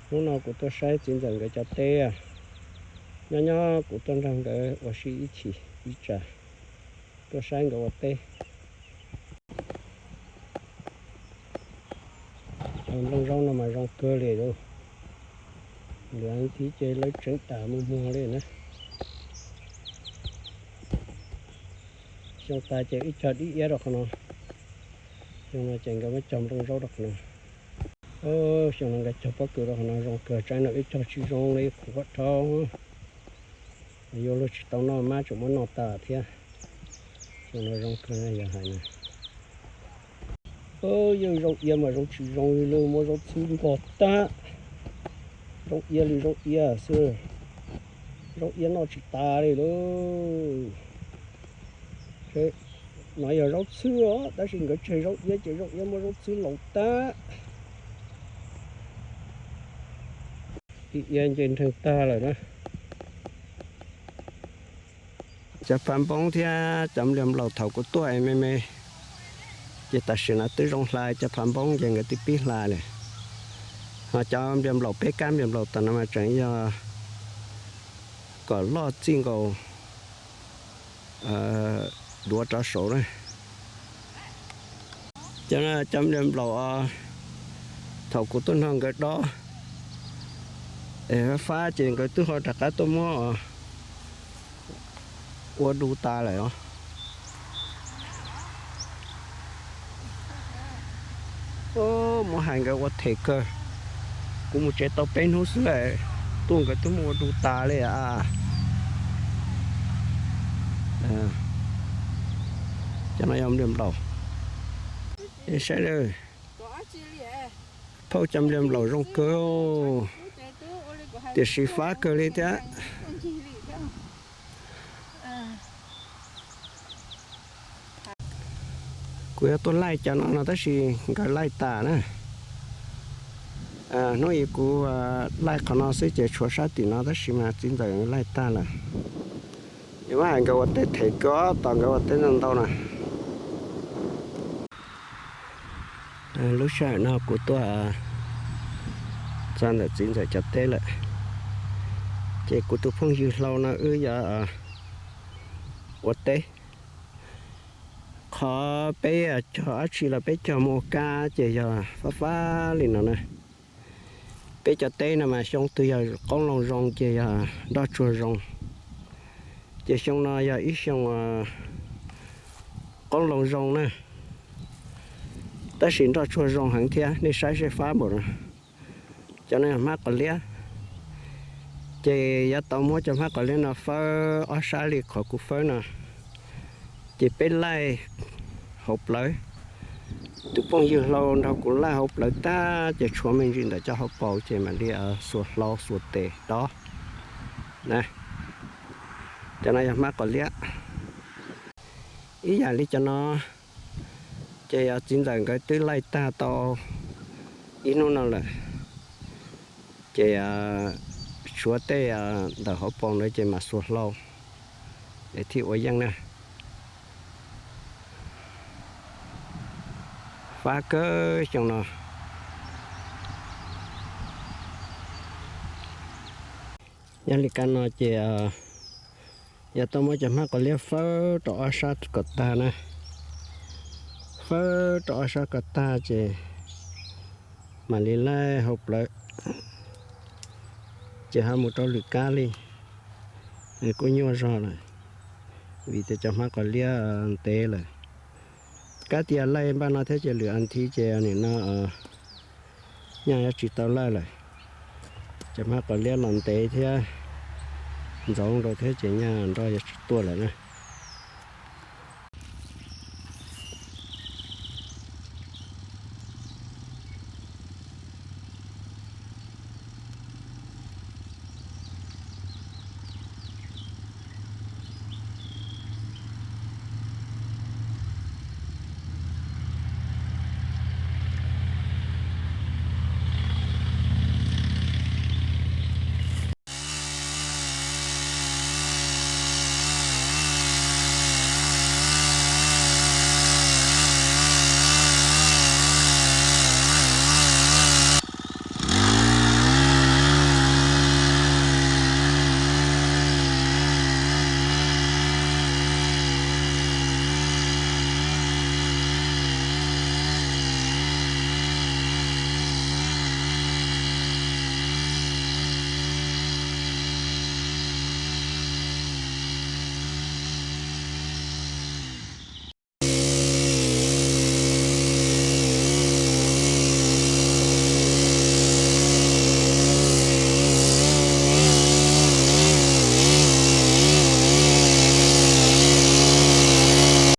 Hnub no kuv tuaj saib txiv ntxawm nkawd cov teb. Nyob nyob kuv tuaj nrog nkawd ua si ib chim ib tsam, tuaj saib nkawd ua teb. Cov nplooj zaub no mas zoo kawg li lauj. Lwm thiv ces lawv tseev tas muag muag li na. Xyoo tas ces wb cog dib iab rau qhov no. Xyoo no ces nkawd muab cog nplooj zaub rau qhov no. Xyoo no nkawd cog pob kws rau qhov no zoo kawg, tsaib no wb cog tsis zoo li qhuav dhau. Yuav luag tsis tau noj, mab tseem muab noj tas thiab. Xyoo no zoo kawg yog hais na. Yeej zaub iab mas zoo tsis zoo li lauj, muab zaub txhwb npog tag. Zaub iab li zaub iab xwb, zaub iab noj tsis tas li lauj. No yog zaub txhwb os, tab sis nkawd tseg zaub iab ces zaub iab muab zaub txhwb laus tag. Ib iab nce nreeg tag lawm na. Cov phav npoob thiab cov nplias nplaum thaum kuv tuaj me me, ces tam sim no twb zoo hla, cov phav npoob ces nkawd twb pib hla lawm. Ho cov nplias nplaum, peb kab nplias nplaum tom no mas tseem yog kom loj txij nkaus duav rov saud na. Cov, cov nplias nplaum thaum kuv tuaj nrog nkawd dob es fab ces nkawd twb ho rov qab tuaj muab ua du tas lawm os. Muab hais nkawd ua them kawg. Kuv mus tsev tau peb hnub xwb, tuaj nkawd twb muab ua du tas li a. Cov no yog nplias nplaum. Saib, phauj, cov nplias nplaum zoo kawg, tiam sis fab kawg li thiab. Kuv yuav tuaj laij cov no no tab sis nkawd laij tas na. Hnub ib kuv laij qhov no xwb ces tshuav sab tim no tab sis mas txiv ntxawm laij tag lawm. Yuav muab hais nkawd ua teb them kawg, tos nkawd ua teb ntau ntau na. Lub sij hawm no kuv tuaj txog ntawm txiv ntxawm cov teb lawm, ces kuv tus phooj ywg hlau no wb yuav ua teb. Qhov peb cog dab tsi los peb cog mus ua kab ces yog fab fab li no na. Peb cov teb no mas xyoo twg yog qoob loo zoo ces yog nroj tsuag zoo. Ces xyoo no yog ib xyoo qoob loo zoo na, tab sis nroj tsuag zoo heev thiab, nej saib seb fab npaum no. Cov no yog hmab qos liab, ces yuav tau muab cov hmab qos liab no fawb ob sab li qhov kuv fawb no. Ces peb laij hauv plawv, tus phooj ywg hlau nrog kuv laij hauv plawv tag ces tshuav me ntsis ntawm cov hauv paus ces mam li xuas hlau xuas tes dob na. Cov no yog hmab qos liab. Ib yam li cov no ces yog txiv ntxawm nkawd twb laij tag tau ib hnub no lawm, ces tshuav tej ntawm hauv paus ntawd ces mam xuas hlau es thiaj ua yeej na. Fab kawg xyoo no. Yog li kab no ces yog tau muab cov hmab qos liab fawb rau ob sab kom tag na. Fawb rau ob sab kom tag ces mam li laij hauv plawv, ces ho mus rau lwm kab li. Kuj nyuaj zog lawm, vim tias cov hmab qos liab ntev lawm. Kab tias laij npaj no thiab ces lwm as thiv ces nim no nyaj yuav tsis tau laij lawm. Cov hmab qos liab los ntev thiab ntxoov nrau thiab ces nyaj nroj yuav tsis tuaj lawm na.